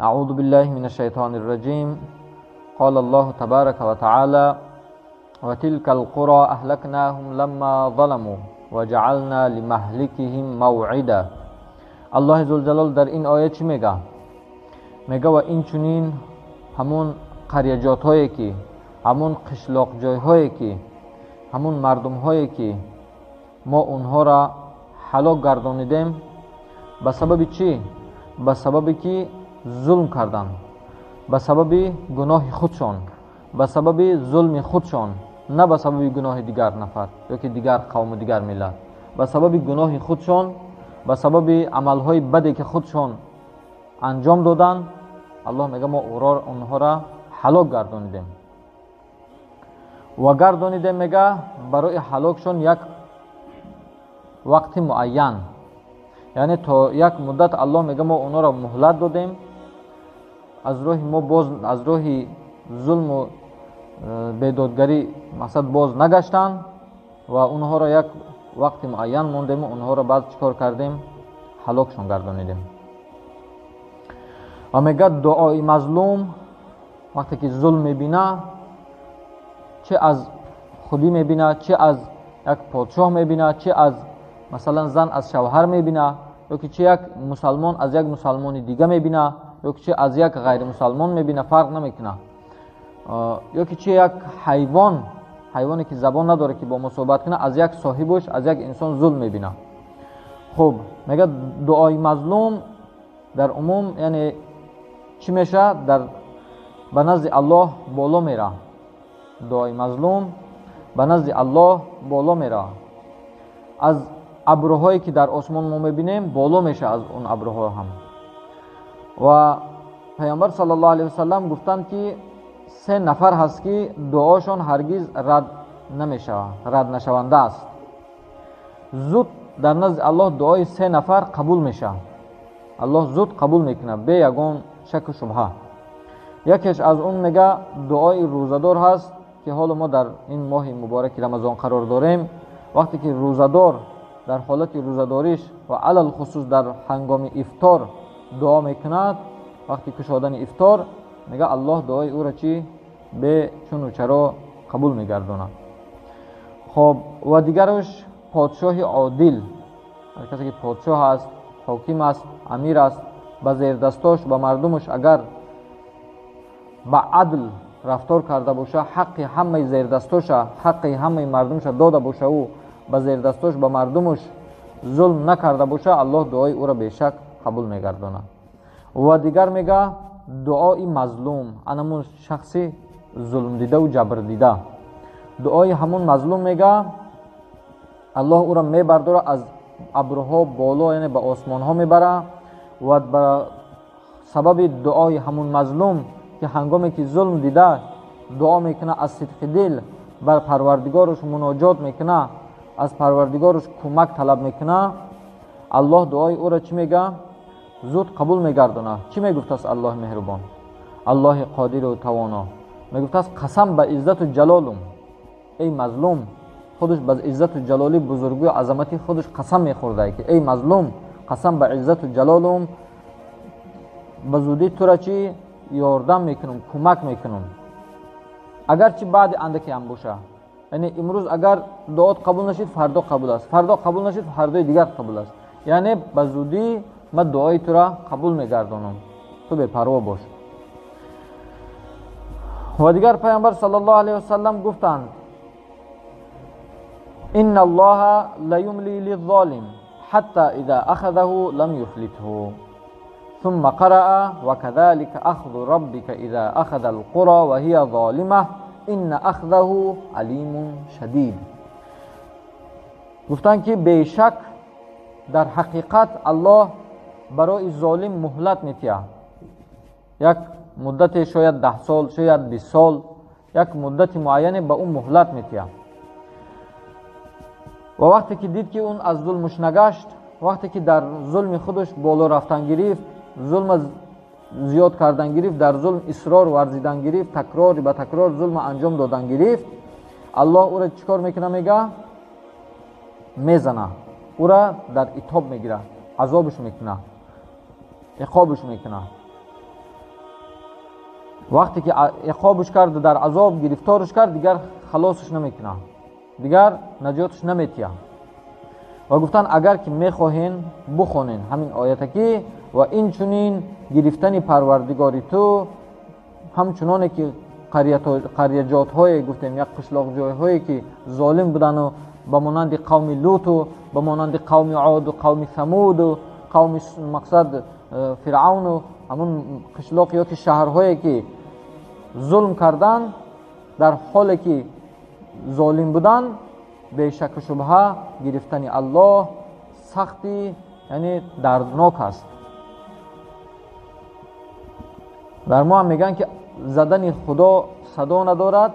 أعوذ بالله من الشيطان الرجيم. قال الله تبارك وتعالى: وتلك القرى أهلكناهم لما ظلموا وجعلنا لمهلكهم موعدا. الله ذوالجلال در این آیه چی میگه؟ میگه و این چنین همون قریجات هایی که، همون قشلاق جای هایی که، همون مردم هایی که ما اونها را هلاک گردانیدیم، به سبب چی؟ به سبب که ظلم کردن، به سبب گناه خودشان، به سبب ظلم خودشان، نه به سبب گناه دیگر نفر یا که دیگر قوم و دیگر ملت، به سبب گناه خودشان، به سبب عملهای بدی که خودشان انجام دادن، الله میگه ما اونها را هلاک گردانیدیم. و گردانیدیم میگه برای هلاکشون یک وقت معین، یعنی تا یک مدت الله میگه ما اونا را مهلت دادیم، از راه ما باز، از راه ظلم و بیدادگری مقصد باز نگشتن و اونها را یک وقت معین موندیم و اونها را بعد چیکار کردیم؟ هلاکشون گردانیدیم. و میگه دعای مظلوم وقتی که ظلم میبینه، چه از خودی میبینه، چه از یک پادشاه میبینه، چه از مثلا زن از شوهر میبینه، یا که چه یک مسلمان از یک مسلمان دیگه میبینه، یا که چه از یک غیر مسلمان میبینه، فرق نمیکنه، یا که چه یک حیوان، حیوانی که زبان نداره که با ما صحبت کنه، از یک صاحبش، از یک انسان ظلم میبینه. خب میگه دعای مظلوم در عموم یعنی چی میشه؟ در به نزد الله بالا میره. دعای مظلوم به نزد الله بالا میره، از ابرهایی که در آسمان ما میبینیم بالا میشه از اون ابرها هم. و پیامبر صلی الله علیه وسلم گفتند که سه نفر هست که دعاشون هرگز رد نمیشه، رد نشونده است. زود در نزد الله دعای سه نفر قبول میشه، الله زود قبول میکنه بی یگان شک و شبهه. یکیش از اون میگه دعای روزه‌دار هست که حالا ما در این ماه مبارک رمضان قرار داریم. وقتی که روزه‌دار در حالت روزه‌داریش و علل خصوص در هنگام افطار دعا میکند، وقتی کشادن افطار، میگه الله دعای او را چی؟ به چون و چرا قبول میگرداند. خب و دیگرش پادشاه عادل، هر کسی که پادشاه است، حاکم است، امیر است، به زیردستاش، به مردمش اگر به عدل رفتار کرده باشه، حق همه زیردستاش، حق همه مردمش داده باشه، او به زیردستاش، به مردمش ظلم نکرده باشه، الله دعای او را بیشک قبول میگرداند. و دیگر میگه دعای مظلوم، انمون شخصی ظلم دیده و جبر دیده، دعای همون مظلوم میگه الله او را میبرداره از ابرها بالا، یعنی به آسمان ها میبره. و به سبب دعای همون مظلوم که هنگامی که ظلم دیده دعا میکنه، از صدق دل بر پروردگارش مناجات میکنه، از پروردگارش کمک طلب میکنه، الله دعای او را چی میگه؟ زود قبول میگردونه. چی میگفت است الله مهربان، الله قادر و توانا؟ میگفت است قسم به عزت و جلالم ای مظلوم. خودش به عزت و جلالی، بزرگی و عظمتی خودش قسم میخورده که ای مظلوم، قسم به عزت و جلالم به زودی تو را چی؟ یاردم میکنم، کمک میکنم، اگرچه بعد اندکی هم باشه. یعنی امروز اگر دعات قبول نشید فردا قبول است، فردا قبول نشید فردای دیگر قبول است. یعنی به زودی من دعای تو را قبول میگردانم، تو بی پروا باش. و دیگر پیامبر صلی الله علیه وسلم گفتند ان الله لیملی للظالم حتی اذا اخذه لم یفلته ثم قرأ وكذلك أخذ ربك إذا أخذ القرى وهي ظالمة إن أخذه علیم شدید. گفتن که بیشک در حقیقت الله برای ظالم مهلت میتیه، یک مدت شاید 10 سال، شاید 20 سال، یک مدت معینه به اون مهلت میتیه. و وقتی که دید که اون از ظلمش نگشت، وقتی که در ظلم خودش بالا رفتن گرفت، ظلم زیاد کردن گرفت، در ظلم اصرار ورزیدن گرفت، تکرار به تکرار ظلم انجام دادن گرفت، الله او را چیکار میکنه؟ میگه میزنه، او را در عتاب میگیره، عذابش میکنه، عقابش میکنه. Вақте ки иқобаш кард, дар азоб гирифтораш кард, дигар халосаш намекунад, дигар наҷоташ наметиҳад. Ва гуфтанд агар ки мехоҳен бухонен ҳамин оята ки ва инчунин гирифтани парвардигори ту ҳамчуноне ки қарияҷотҳое гуфтем, як қишлоқҷойҳое ки золим будану ба монанди қавми Луту, ба монанди қавми Оду, қавми Самуду, қавми мақсад Фиръавну, ҳамун қишлоқ ё ки шаҳрҳое ки зулм кардан, дар ҳоле ки золим будан, бешаку шубҳа гирифтани Аллоҳ сахти, яъне дарднок аст. Дар мо ҳам мегӯянд ки задани Худо садо надорад,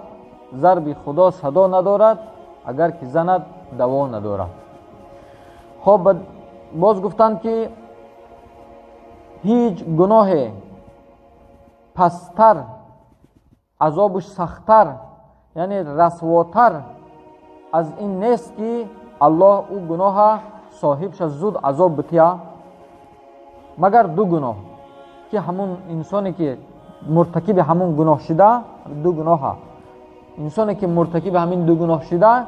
зарби Худо садо надорад, агар ки занад даво надорад. Хоб боз гуфтанд ки ҳеҷ гуноҳе пасттар, азобаш сахттар, яъне расвотар аз ин нест ки Аллоҳ ӯ гуноҳа соҳибша зуд азоб бития, магар ду гуноҳ ки ҳамун инсоне ки муртакиби ҳамун гуноҳ шида, ду гуноҳа инсоне ки муртакиби ҳамин ду гуноҳ шида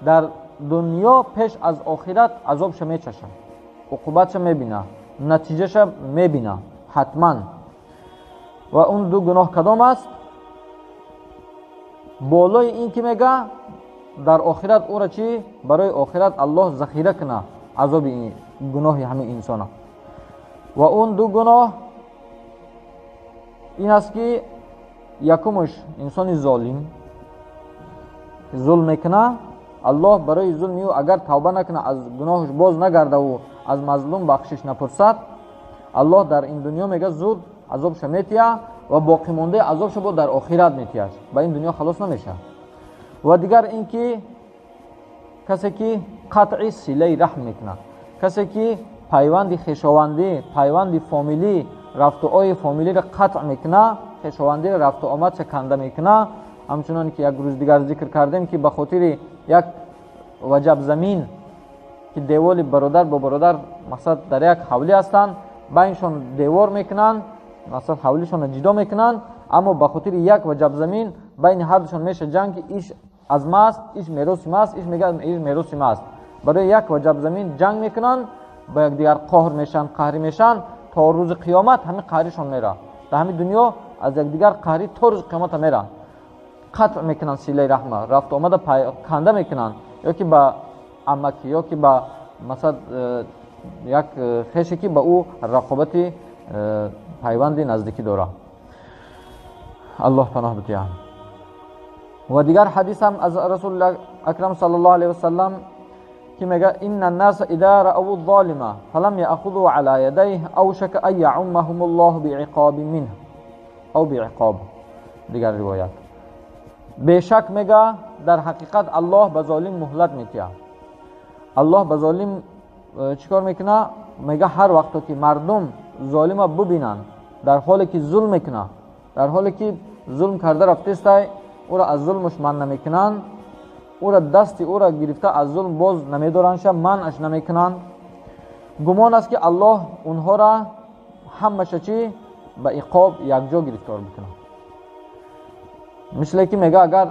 дар дунё пеш аз охират азобша мечашад, уқубатша мебина, натиҷаша мебина ҳатман. Ва он ду гуноҳ кадом аст? Болои ин ки мега дар охират ӯра чӣ? Барои охират Аллоҳ захира куна азоби гуноҳи ҳамин инсона. Ва он ду гуноҳ ин аст ки якумаш инсони золим зулм мекуна, Аллоҳ барои зулми ӯ агар тавба накуна, аз гуноҳаш боз нагардаву аз мазлум бахшиш напурсад, Аллоҳ дар ин дунё мега зуд азобша метия ва боқимондаи азобша бо дар охират метияш, ба ин дунё халос намешавад. Ва дигар ин ки касе ки қатъи силаи раҳм мекунад, касе ки пайванди хешовандӣ, пайванди фомилӣ, рафтуои фомилиро қатъ мекуна, хешовандиро рафту омадша канда мекуна, ҳамчунон ки як рӯз дигар зикр кардем ки ба хотири як ваҷаб замин ки деволи бародар бо бародар мақсад дар як ҳавлӣ ҳастанд, байншон девор мекунанд, мақсад ҳавлишонро ҷидо мекунанд, аммо ба хотири як ваҷаб замин байни ҳардушон меша ҷанг ки иш аз ма аст, иш мероси ма аст, иш мега иш мероси ма аст. Барои як ваҷаб замин ҷанг мекунанд, ба якдигар қоҳр мешаванд, қаҳрӣ мешаванд, то рӯзи қиёмат ҳамин қаҳришон мера. Дар ҳамин дунё аз якдигар қаҳрӣ то рӯзи қиёмата меранд. Қатъ мекунанд силаи раҳма, рафту омада канда мекунанд, ё ки ба амаки, ё ки ба масалан як хеше ки ба ӯ рақобати пайванди наздикӣ дорад. Аллоҳ паноҳ битиҳад. Ва дигар ҳадис ҳам аз Расулуллоҳ акрам саллаллоҳу алайҳи васаллам ки мега инна ннаса ида рааву золима фалам яахузу ала ядайҳ аушака ан яуммаҳум ллоҳу бииқобин минҳ ав бииқоб. Дигар ривоят бешак мега дар ҳақиқат Аллоҳ ба золим муҳлат метиҳад. Аллоҳ ба золим чӣ кор мекунад? Мега ҳар вақто ки мардум золима бубинанд дар ҳоле ки зулм мекунад, дар ҳоле ки зулм карда рафтестай, ӯро аз зулмаш манъ намекунанд, ӯро дасти ӯро гирифта аз зулм боз намедорандша, манъаш намекунанд, гумон аст ки Аллоҳ онҳоро ҳамаша чӣ ба иқоб якҷо гирифтор бикунад. Мисле ки мега агар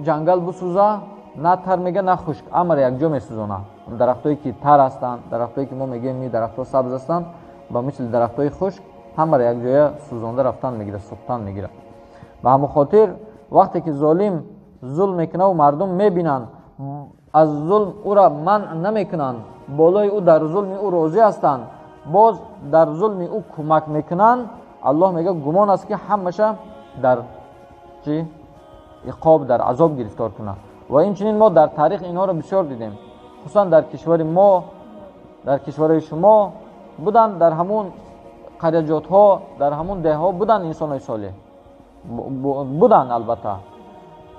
ҷангал бисӯза, на тар мега, на хушк, амр якҷо месӯзона. Дарахтое ки тар ҳастанд, дарахтое ки мо мегӯем дарахтҳо сабз ҳастанд, ба мисли дарахтҳои хушк ҳамаро якҷоя сӯзонда рафтан мегирад, сӯхтан мегирад. Ба ҳамон хотир вақте ки золим зулм мекунаву мардум мебинанд, аз зулм ӯра манъ намекунанд, болои ӯ дар зулми ӯ розӣ ҳастанд, боз дар зулми ӯ кӯмак мекунанд, Аллоҳ мега гумон аст ки ҳамаша дар чӣ иқоб, дар азоб гирифтор кунад. Ва инчунин мо дар таърих инҳоро бисёр дидем, хусусан дар кишвари мо, дар кишварҳои шумо буданд, дар ҳамун қарияҷотҳо, дар ҳамун деҳҳо буданд инсонҳои солеҳ буданд албатта,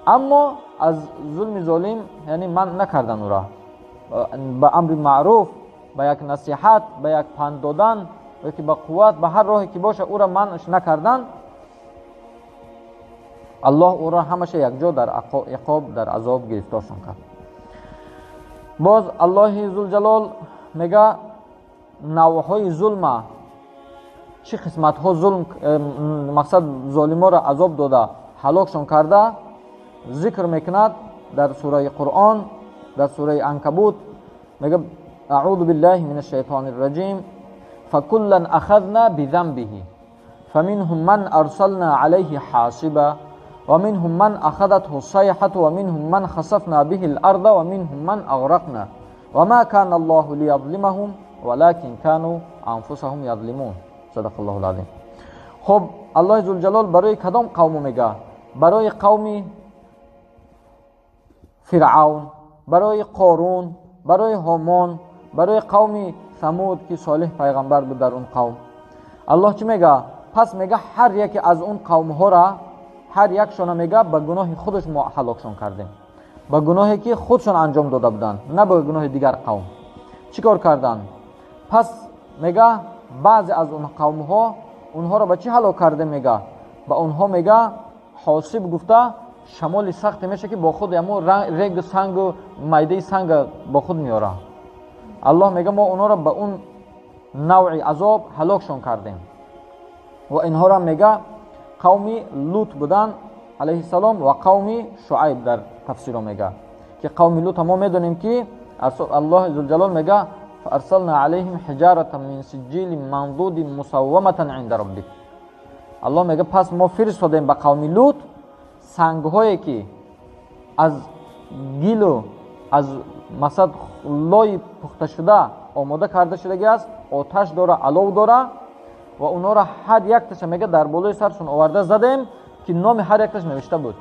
аммо аз зулми золим яъне манъ накарданд ӯра, ба амри маъруф, ба як насиҳат, ба як панд додан ё ки ба қувват, ба ҳар роҳе ки боша ӯра манъш накарданд, Аллоҳ ӯро ҳамаша якҷо дар иқоб, дар азоб гирифторшон кард. Боз Аллоҳи зулҷалол мега навъҳои зулма чӣ қисматҳо зулм, мақсад золиморо азоб дода ҳалокшон карда зикр мекунад дар сураи Қуръон, дар сураи Анкабут мега: аъузу биллаҳи мин ашшайтони рраҷим, факуллан ахазна бизанбиҳи фаминҳум ман арсална алайҳи ҳосиба ва минҳум ман ахазатҳу сайҳату ва минҳум ман хасафна биҳи ларза ва минҳум ман ағрақна ва ма кана аллоҳу лиязлимаҳум валакин кану анфусаҳум язлимун. Садақаллоҳу лазим. Хуб, Аллоҳи зулҷалол барои кадом қавму мега? Барои қавми Фиръавн, барои Қорун, барои Ҳомон, барои қавми Самуд, ки Солиҳ пайғамбар буд дар он қавм. Аллоҳ чӣ мега? Пас мега ҳар яке аз он қавмҳоро, ҳар якшона мега ба гуноҳи худаш мо ҳалокшон кардем, ба гуноҳе ки худшон анҷом дода буданд, на ба гуноҳи дигар қавм. Чӣ кор карданд? Пас мега баъзе аз он қавмҳо онҳоро ба чӣ ҳалок кардем? Мега ба онҳо мега ҳосиб гуфта шамоли сахте меша, ки бо худ ҳамун регу сангу майдаи санга бо худ меёра. Аллоҳ мега мо онҳоро ба он навъи азоб ҳалокшон кардем. Ва инҳоро мега қавми Лут будан алайҳиссалом ва қавми Шуайб дар тафсиро мега, ки қавми Лут мо медонем, ки Аллоҳи зулҷалол мега: фаарсална алайҳим ҳиҷаратан мин сиҷҷилин мандудин мусавваматан инда роббик. Аллоҳ мега пас мо фиристодем ба қавми Лут сангҳое, ки аз гилу аз мақсад лои пухташуда омода карда шудагӣ аст, оташ дора, алов дора, ва онҳоро ҳар якташа мега дар болои саршон оварда задем, ки номи ҳар якташ навишта буд.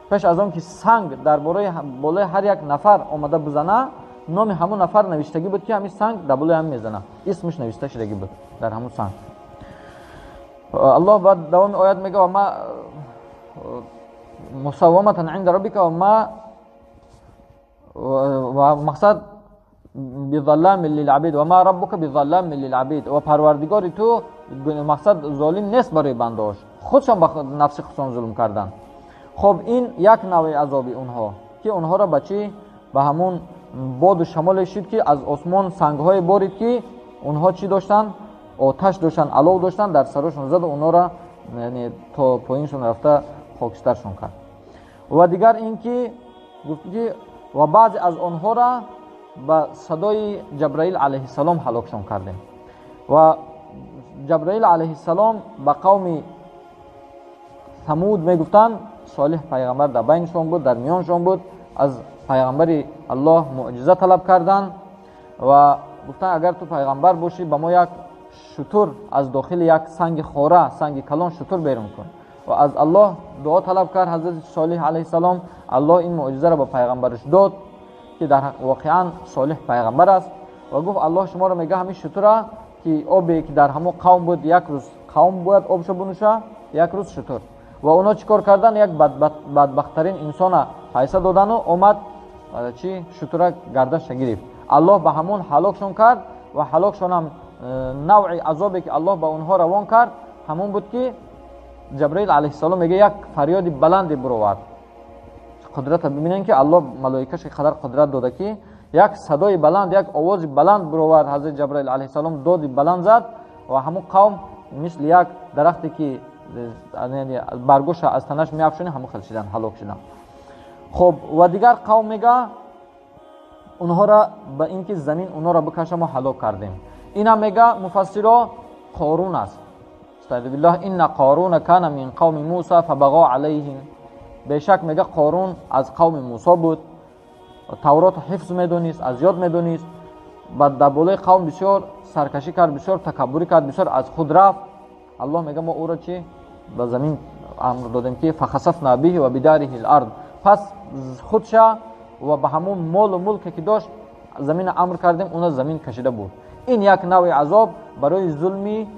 Пеш аз он ки санг дар болои ҳар як нафар омада бизана, номи ҳамун нафар навиштагӣ буд, ки ҳамин санг дар болои ҳам мезана, исмаш навишта шудагӣ буд дар ҳамун санг. Аллоҳ баъд давоми оят мега: ва ма мусавваматан инда роббика ва ма ва мақсад бизалламин лилабид ва ма раббука бизалламин лилабид. Ва парвардигори ту мақсад золим нест барои бандаош, худшон ба нафси худшон зулм карданд. Хоб, ин як навъи азоби онҳо, ки онҳоро ба чӣ? Ба ҳамун боду шамоле шид, ки аз осмон сангҳое борид, ки онҳо чӣ доштанд? Оташ доштанд, алов доштанд, дар сарошон заду онҳоро то поиншон рафта хокистаршон кард. Ва дигар ин ки гуфт, ки ва баъзе аз онҳоро ба садои Ҷабраил алайҳиссалом ҳалокшон кардем. Ва Ҷабраил алайҳиссалом ба қавми Самуд мегуфтанд, Солиҳ пайғамбар дар байншон буд, дар миёншон буд, аз пайғамбари Аллоҳ мӯъҷиза талаб карданд ва гуфтанд: агар ту пайғамбар бошӣ, ба мо як шутур аз дохили як санги хора, санги калон шутур берун кун. Ва аз Аллоҳ дуо талаб кард ҳазрати Солиҳ алайҳиссалом. Аллоҳ ин мӯъҷизаро ба пайғамбараш дод, ки дар воқеан Солиҳ пайғамбар аст. Ва гуфт: Аллоҳ шуморо мега ҳамин шутура, ки обе ки дар ҳамон қавм буд, як рӯз қавм бояд обшо бинӯша, як рӯз шутур. Ва онҳо чӣ кор карданд? Як бадбахттарин инсона пайса додану омад, чи шутура гардаша гирифт. Аллоҳ ба ҳамон ҳалокшон кард. Ва ҳалокшонам навъи азобе ки Аллоҳ ба онҳо равон кард, ҳамон буд, ки Ҷабраил алайҳиссалом мега як фарёди баланде буровард. Қудрата бибинем, ки Аллоҳ малоикаш қадар қудрат дода, ки як садои баланд, як овози баланд буровард. Ҳазрати Ҷабраил алайҳиссалом доди баланд зад ва ҳамон қавм мисли як дарахте, ки баргоша аз танаш меафшонӣ, ҳамон хел шидан, ҳалок шидан. Хоб, ва дигар қавм мега онҳоро ба ин ки замин онҳоро бикаша мо ҳалок кардем. Инам мега муфассиро Қорун аст. Астағфиру биллаҳ, инна Қоруна кана мин қавми Муса фабағо алайҳим. Бешак мега Қорун аз қавми Мусо буд, Тавротро ҳифз медонист, аз ёд медонист, ба дар болои қавм бисёр саркашӣ кард, бисёр такаббурӣ кард, бисёр аз худ рафт. Аллоҳ мега мо ӯро чӣ ба замин амр додем, ки фахасафна биҳи ва бидариҳи лард. Пас худша ва ба ҳамон молу мулке ки дошт замина амр кардем, уна замин кашида буд. Ин як навъи азоб барои зулми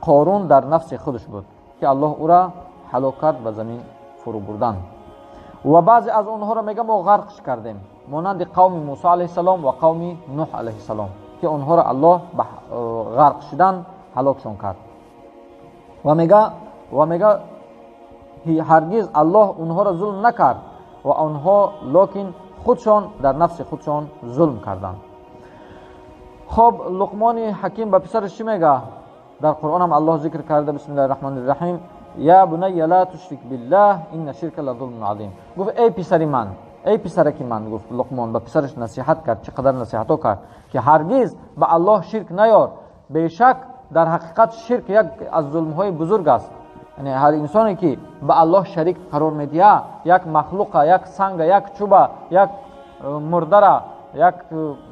Қорун дар нафси худаш буд, ки Аллоҳ ӯра ҳалок кард ба замин фурӯ бурдан. Ва баъзе аз онҳоро мега мо ғарқш кардем, монанди қавми Мусо алайҳиссалом ва қавми Нуҳ алайҳиссалом, ки онҳоро Аллоҳ ба ғарқ шудан ҳалокшон кард. Ва мега ҳаргиз Аллоҳ онҳоро зулм накард ва онҳо локин худшон дар нафси худшон зулм карданд. Хоб, Луқмони ҳаким ба писараш чӣ мега? Дар Қуръон ҳам Аллоҳ зикр карда: бисмиллаҳи раҳмони раҳим, я бунайя ла тушрик биллаҳ инна ширка ла зулмун азим. Гуфт: эй писари ман, эй писараки ман, гуфт Луқмон ба писараш насиҳат кард, чӣ қадар насиҳатҳо кард, ки ҳаргиз ба Аллоҳ ширк наёр, бешак дар ҳақиқат ширк як аз зулмҳои бузург аст. Яъне ҳар инсоне ки ба Аллоҳ шарик қарор медиҳад, як махлуқа, як санга, як чӯба, як мурдара, як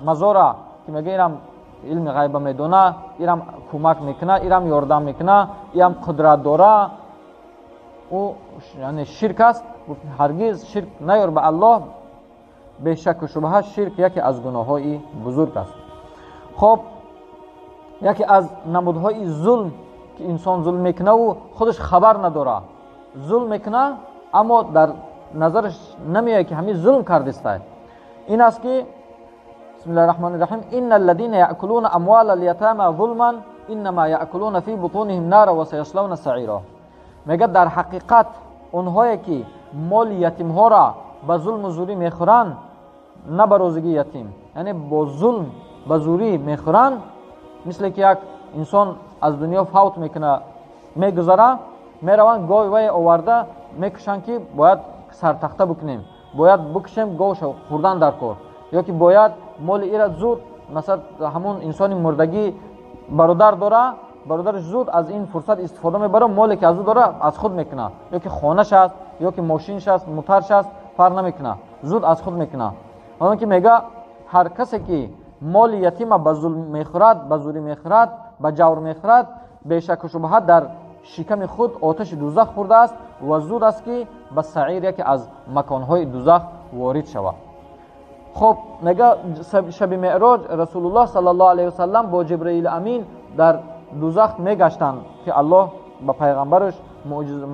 мазора, ки мега инам илми ғайба медона, инам кӯмак мекуна, инам ёрдам мекуна, инам қудрат дора, ӯ яъне ширк аст. Гуфт: ҳаргиз ширк наёр ба Аллоҳ, бешаку шубҳа ширк яке аз гуноҳҳои бузург аст. Хоб, яке аз намудҳои зулм ки инсон зулм мекунаву худаш хабар надора, зулм мекуна, аммо дар назараш намеояд ки ҳамин зулм кардистай, ин аст ки бисмиллаҳи раҳмони раҳим, инна аллазина яъкулуна амвала алятама зулман иннама яъкулуна фи бутунихим нара ва саяславна саира. Мегӯяд дар ҳақиқат онҳое ки моли ятимҳоро ба зулму зӯрӣ мехӯранд, на ба розигии ятим, яъне бо зулм ба зӯрӣ мехӯранд, мисле ки як инсон аз дунё фавт мекуна, мегузара, мераванд гови вай оварда мекушанд, ки бояд сартахта бикунем, бояд бикушем, говша хӯрдан дар кор, ё ки бояд моли ира зуд, масалан ҳамон инсони мурдагӣ бародар дора, бародараш зуд аз ин фурсат истифода мебара, моле ки аз ӯ дора аз худ мекуна, ё ки хонаш аст, ё ки мошинш аст, мутарш аст, фарқ намекуна, зуд аз худ мекуна. Он ки мега ҳар касе ки моли ятима ба зулм мехӯрад, ба зӯрӣ мехӯрад, ба ҷавр мехӯрад, бешаку шубҳа дар шиками худ оташи дузах хӯрдааст ва зуд аст ки ба саир, яке аз маконҳои дузах, ворид шавад. Хоб, мега шаби меъроҷ Расулуллоҳ саллаллоҳу алайҳи васаллам бо Ҷибраили Амин дар дузах мегаштанд, ки Аллоҳ ба пайғамбараш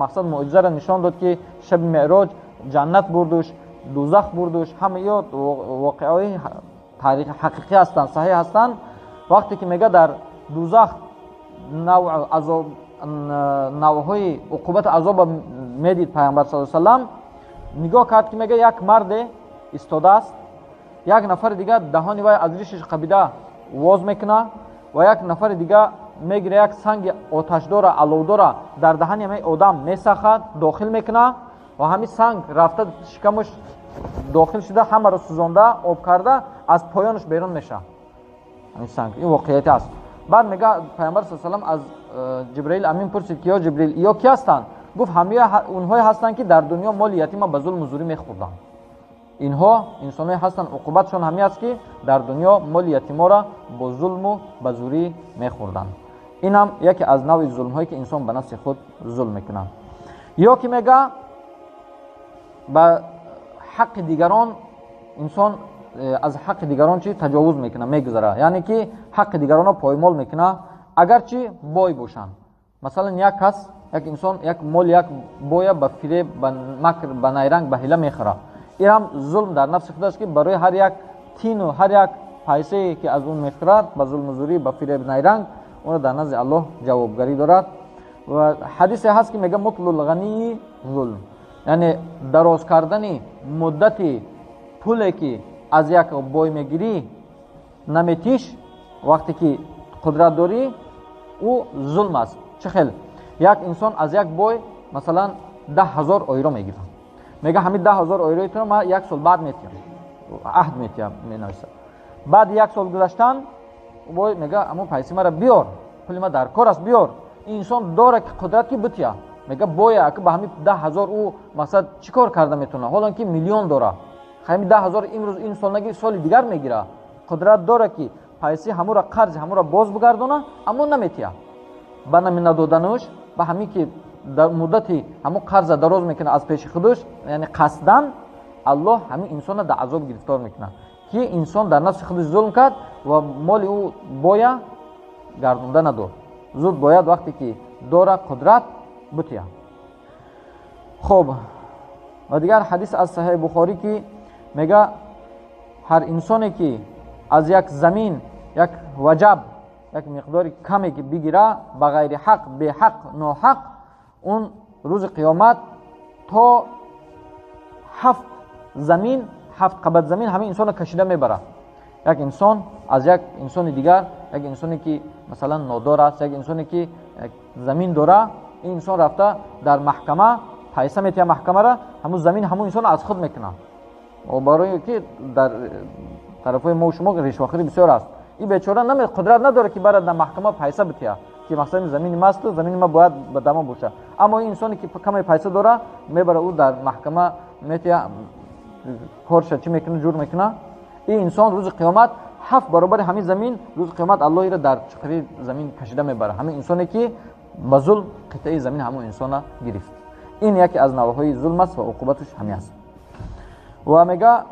мақсад муъҷизаро нишон дод, ки шаби меъроҷ ҷаннат бурдуш, дузах бурдуш. Ҳама ё воқеаҳои таърихи ҳақиқӣ ҳастанд, саҳеҳ ҳастанд. Вақте ки мега дар дузах навъҳои уқубати азоба медид, пайғамбар саллаллоҳу алайҳи васаллам нигоҳ кард, ки мега як марде истодааст, як нафари дигар даҳони вай аз ришиш қабида воз мекуна ва як нафари дигар мегира як санги оташдора, аловдора дар даҳани ҳамаи одам месахад, дохил мекуна ва ҳамин санг рафта шикамаш дохил шуда, ҳамаро сӯзонда, об карда, аз поёнаш берун мешавад ҳамин санг. Ин воқеияте аст. Баъд мега пайғамбар саллаллоҳу алайҳи васаллам аз Ҷибраил Амин пурсид, ки ё Ҷибрил, ё ки ҳастанд? Гуфт: ҳамаи онҳое ҳастанд, ки дар дунё моли ятима ба зулму зӯрӣ мехӯрданд. Инҳо инсонҳое ҳастанд, уқубатшон ҳамин аст, ки дар дунё моли ятиморо бо зулму ба зӯрӣ мехӯрданд. Инам яке аз навъи зулмҳое ки инсон ба нафси худ зулм мекунад. Ё ки мега ба ҳаққи дигарон инсон аз ҳаққи дигарон чи таҷовуз мекунад, мегузара, яъне ки ҳаққи дигаронро поймол мекунад, агарчи бой бошанд. Масалан, як кас, як инсон як моли як боя ба фиреб, ба макр, ба найранг, ба ҳила мехӯрад. Ин ҳам зулм дар нафси худ аст, ки барои ҳар як тину ҳар як пайсае ки аз он мехӯрад ба зулму зӯрӣ, ба фиреб, найранг, онро дар назди Аллоҳ ҷавобгарӣ дорад. Ва ҳадисе ҳаст, ки мега мутлул ғании зулм, яъне дароз кардани муддати пуле ки аз як бой мегирӣ, наметиш, вақте ки қудрат дорӣ, ӯ зулм аст. Чӣ хел? Як инсон аз як бой масалан 10 000 ойро мегирад, мега ҳамин 10 000 ойрои туро ман як сол баъд метиҳам, аҳд метиҳам, менависам. Баъди як сол гузаштан бой мега: ҳамон пайси мара биёр, пули ма дар кор аст, биёр. Ин инсон дора ки қудрат ки бития, мега боя ки ба ҳамин 10 000 ӯ мақсад чӣ кор карда метавона, ҳолон ки миллион дора, ҳамин 10 000 имрӯз ин сол нагир, соли дигар мегира. Қудрат дора ки пайси ҳамура, қарзи ҳамура боз бигардона, аммо наметия. Ба нами надодануш, ба ҳамин ки дар муддати ҳамун қарза дароз мекунад аз пеши худаш, яъне қасдан, Аллоҳ ҳамин инсонро дар азоб гирифтор мекунад, ки инсон дар нафси худаш зулм кард ва моли ӯ боя гардонда надод. Зуд бояд вақте ки дора қудрат бутия. Хуб, ва дигар ҳадис аз Саҳиҳи Бухорӣ, ки мега ҳар инсоне ки аз як замин як ваҷаб, як миқдори каме ки бигира ба ғайри ҳақ, беҳақ, ноҳақ, он рӯзи қиёмат то ҳафт замин, ҳафт қабат замин ҳамин инсонро кашида мебарад. Як инсон аз як инсони дигар, як инсоне ки масалан нодор аст, як инсоне ки замин дора, ин инсон рафта дар маҳкама пайса метия маҳкамара, ҳамун замин ҳамун инсон аз худ мекунад. Барои ки дар тарафҳои мо шумо ришвахӯрӣ бисёр аст. Ин бечора қудрат надорад ки барад дар маҳкама пайса бития, ки мақсад замини масту замини ма бояд ба дамо боша. Аммо ин инсоне ки каме пайса дора, мебара ӯ дар маҳкама метия, корша чӣ мекунад, ҷур мекунад. Ин инсон рӯзи қиёмат 7 баробари ҳамин замин, рӯзи қиёмат Аллоҳ иро дар чуқури замин кашида мебарад. Ҳамин инсоне ки ба зулм қитъаи замин ҳамон инсона гирифт. Ин яке аз навъҳои зулм аст ва уқубаташ ҳамин аст. Ва мега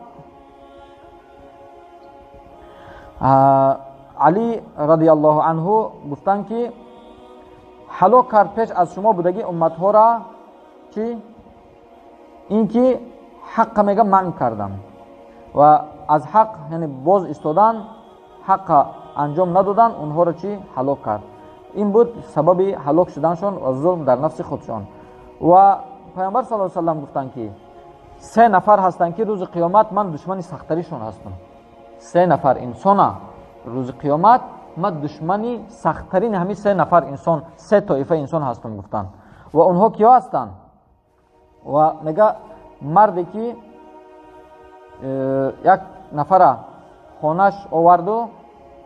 Али радиаллоҳу анҳу гуфтанд ки ҳалок кард пеш аз шумо будаги умматҳоро чӣ? Ин ки ҳаққа мега манъ кардан ва аз ҳақ, яъне боз истодан, ҳаққа анҷом надодан, онҳоро чӣ? Ҳалок кард. Ин буд сабаби ҳалок шуданшон ва зулм дар нафси худшон. Ва Пайғамбар саллаллоҳу алайҳи васаллам гуфтанд ки 3 нафар ҳастанд ки рӯзи қиёмат ман душмани сахттаришон ҳастам. 3 нафар инсона рӯзи қиёмат ман душмани сахттарини ҳамин 3 нафар инсон, 3 тоифа инсон ҳастам гуфтанд. Ва онҳо киё ҳастанд? Ва мега марде ки як нафара хонаш оварду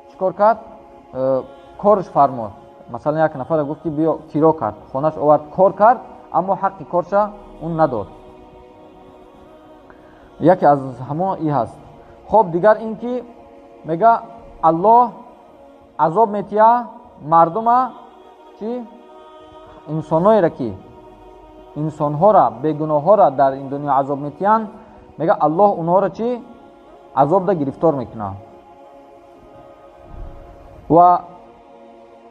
чӣ кор кард? Корш фармуд. Масалан як нафара гуфт ки биё киро кард, хонаш овард, кор кард, аммо ҳаққи корша он надод. Яке аз ҳамон и ҳаст. Хоб дигар ин ки мега Аллоҳ азоб метия мардума чӣ? Инсоноеро ки инсонҳоро бегуноҳҳоро дар ин дунё азоб метиянд, мега Аллоҳ онҳоро чӣ? Азобда гирифтор мекунад. Ва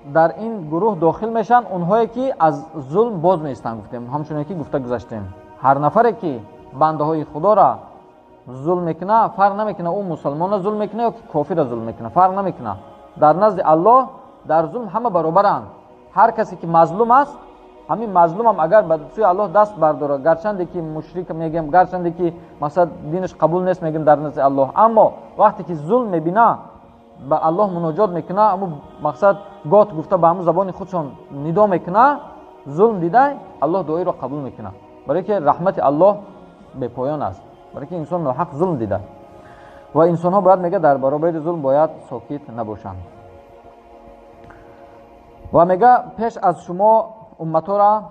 дар ин гурӯҳ дохил мешаванд онҳое ки аз зулм боз меистанд, гуфтем, ҳамчуне ки гуфта гузаштем. Ҳар нафаре ки бандаҳои худоро зулм мекунад, фарқ намекунад ӯ мусалмонро зулм мекунад ё ки кофирро зулм мекунад, фарқ намекунад. Дар назди Аллоҳ дар зулм ҳама баробаранд. Ҳар касе ки мазлум аст, ҳамин мазлумам агар ба сӯи Аллоҳ даст бардорад, гарчанде ки мушрик мегем, гарчанде ки масалан динаш қабул нест мегем дар назди Аллоҳ, аммо вақте ки зулм мебинад, ба Аллоҳ муноҷот мекунад, ҳамун мақсад гот гуфта ба ҳамун забони худшон нидо мекунад, зулм дида, Аллоҳ дуоиро қабул мекунад. Барои ки раҳмати Аллоҳ бепоён аст. Барои ки инсон ноҳақ зулм дида. Ва инсонҳо бояд мега дар баробари зулм бояд сокит набошанд. Ва мега пеш аз шумо умматҳоро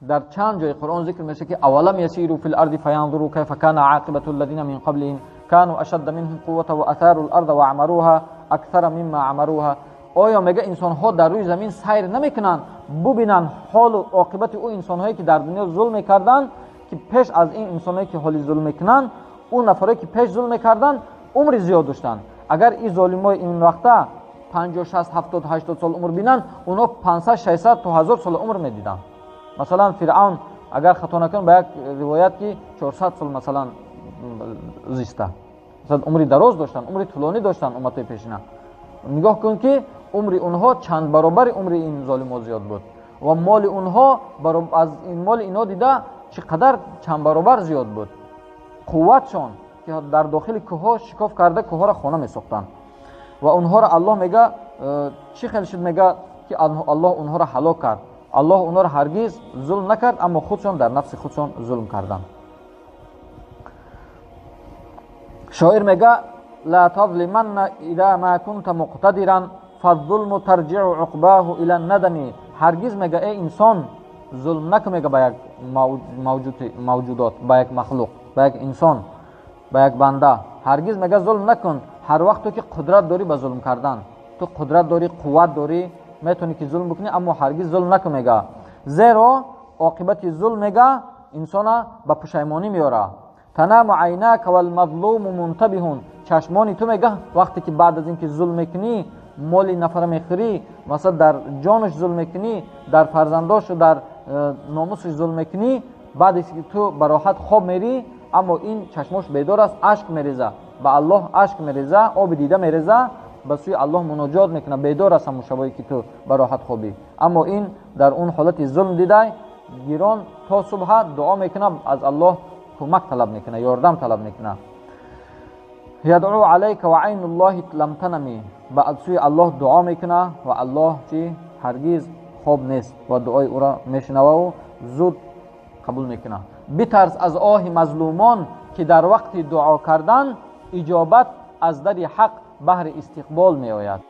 дар чанд ҷои Қуръон зикр мешавад ки авалам ясиру фил арди фаянзуру кайфа кана ақибату аллазина мин қаблиҳим кану ашадда минҳум қуввата ва атару л-арда ва амаруҳа аксара мимма амаруҳа. Оё мега инсонҳо дар рӯи замин сайр намекунанд, бубинанд ҳолу оқибати ӯ инсонҳое ки дар дунё зулм мекарданд, ки пеш аз ин инсонҳое ки ҳоли зулм мекунанд, ӯ нафарое ки пеш зулм мекарданд умри зиёд доштанд. Агар ин золимои ин вақта 50, 60, 70, 80 сол умр бинанд, онҳо 500, 600 то 1000 сол умр медиданд. Масалан Фиръавн агар хато накунам ба як ривоят ки 400 сол масалан зиста. Масалан умри дароз доштанд, умри тӯлонӣ доштанд умматҳои пешина. Нигоҳ кун ки умри онҳо чанд баробари умри ин золимҳо зиёд буд ва моли онҳо аз ин моли инҳо дида чӣ қадар чанд баробар зиёд буд. Қувватшон ки дар дохили кӯҳҳо шикоф карда кӯҳҳоро хона месохтанд. Ва онҳоро Аллоҳ мега чӣ хел шуд, мега ки Аллоҳ онҳоро ҳалок кард. Аллоҳ онҳоро ҳаргиз зулм накард, аммо худшон дар нафси худшон зулм карданд. Шоир мега ла тазлиманна иза ма кунта муқтадиран фаззулму тарҷиъу уқбоҳу ила надами. Ҳаргиз мега эй инсон зулм накун мега ба як мавҷудот, ба як махлуқ, ба як инсон, ба як банда. Ҳаргиз мега зулм накун ҳар вақте ки қудрат дорӣ ба зулм кардан. Ту қудрат дорӣ, қувват дорӣ, метавонӣ ки зулм бикунӣ, аммо ҳаргиз зулм накун мега. Зеро оқибати зулм мега инсона ба пушаймонӣ меорад. Танаму айнака валмазлуму мунтабиҳун. Чашмони ту мега вақте ки баъд аз ин ки зулм мекунӣ, моли нафара мехӯрӣ, масалан дар ҷонаш зулм мекунӣ, дар фарзандошу дар номусаш зулм мекунӣ, баъд аз ки ту ба роҳат хоб мерӣ, аммо ин чашмош бедор аст, ашк мереза, ба Аллоҳ ашк мереза, оби дида мереза, ба сӯи Аллоҳ муноҷот мекунад, бедор аст ҳамон шабое ки ту ба роҳат хобӣ. Аммо ин дар он ҳолати зулм дидай гирон то субҳа дуо мекунад, аз Аллоҳ кӯмак талаб мекунад, ёрдам талаб мекунад. Ядъу алайка ва айну Аллоҳи лам танами, ба сӯи Аллоҳ дуо мекуна ва Аллоҳ чи ҳаргиз хоб нест ва дуои ӯро мешунававу зуд қабул мекунад. Битарс аз оҳи мазлумон, ки дар вақти дуо кардан иҷобат аз дари ҳақ баҳри истиқбол меояд.